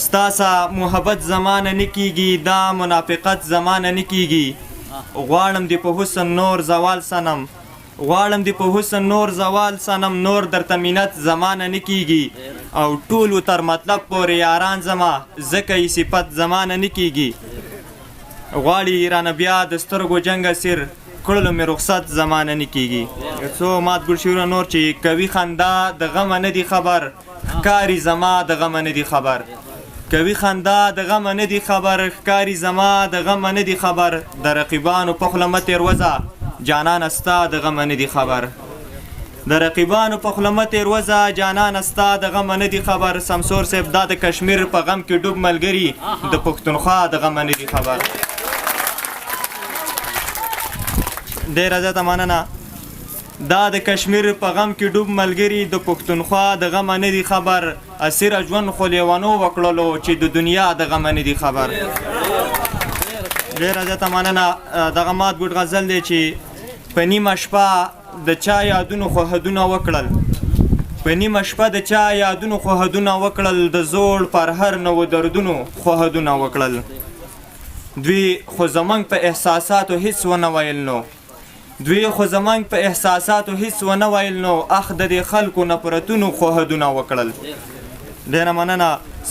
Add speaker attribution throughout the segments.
Speaker 1: ستاسه محبت زمانه نه کیږي، دا منافقت زمانه نه کیږي. غواړم دې په حسن نور زوال صنم، غواړم دې په حسن نور زوال صنم، نور درته مینت زمانه نه کیږي. او ټول تر مطلب پورې یاران زما، ځکه یې صفت زمانه نه کیږي. غواړي رانه بیا د سترګو جنګ اسیر کړلو مې رخصت زمانه نه کیږي. څو مات ګل شعرونه نور چې کوي خندا د غمه نه دي خبر، ښکاري زما د غمه نه دي خبر. کوي خندا د غمه نه دي خبر، ښکاري زما د غمه نه دي خبر. د رقیبانو په خوله مه تېروځه جانانه، ستا د غمه نه دي خبر. د رقیبانو په خوله مه تېروځه جانانه، ستا د غمه نه دي خبر. سمسور صاحب دا د کشمیر په غم کې ډوب ملګري د پښتونخوا د غمه نه دي خبر. ډېره زیاته مننه. دا د کشمیر په غم کې ډوب ملګري د پښتونخوا د غمه نه دي خبر. اسیره ژوند خو لیونو وکړلو چې د دنیا د غمه نه دي خبر. ډېره زیاته مننه. دغه مات ګوډ غزل دی چې په نیمه شپه د چا یادونو خو حدونه وکړل، په نیمه شپه د چا یادونو خو حدونه وکړل، د زوړ پرهر نوو دردونو خو حدونه وکړل. دوی خو زمونږ په احساساتو هیڅ ونه ویل نو، دوی خو زمونږ په احساساتو هیڅ ونه ویل نو، اخ د دې خلکو نفرتونو خو حدونه وکړل. ډېره مننه.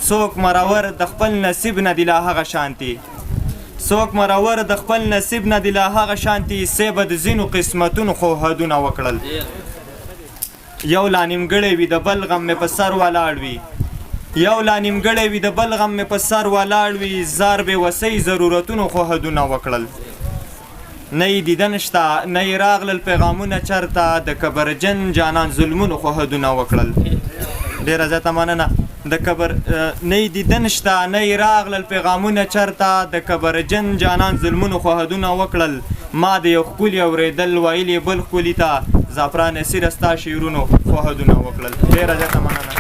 Speaker 1: څوک مرور د خپل نصیب نه دی لا هغه شانتي، څوک مرور د خپل نصیب نه دی لا هغه شانتي، سیبه د ځینو قسمتونو خو حدونه وکړل. یو لا نیمګړی وي د بل غم مې په سر ولاړ وي، یو لا نیمګړی وي د بل غم مې په سر ولاړ وي، زار بې وسۍ ضرورتونو خو حدونه وکړل. نه یې دیدن شته نه یې راغلل پیغامونه چرته، د کبرجن جانان ظلمونو خو حدونه وکړل. ډېره زیاته مننه. د کبر نه یې دیدن شته نه یې راغلل پیغامونه چرته، د کبرجن جانان ظلمونو خو حدونه وکړل. ما د یو ښکلي اورېدل ویل یې بل ښکلي ته، زعفران اسیره ستا شعرونو خو حدونه وکړل. ډېره زیاته مننه.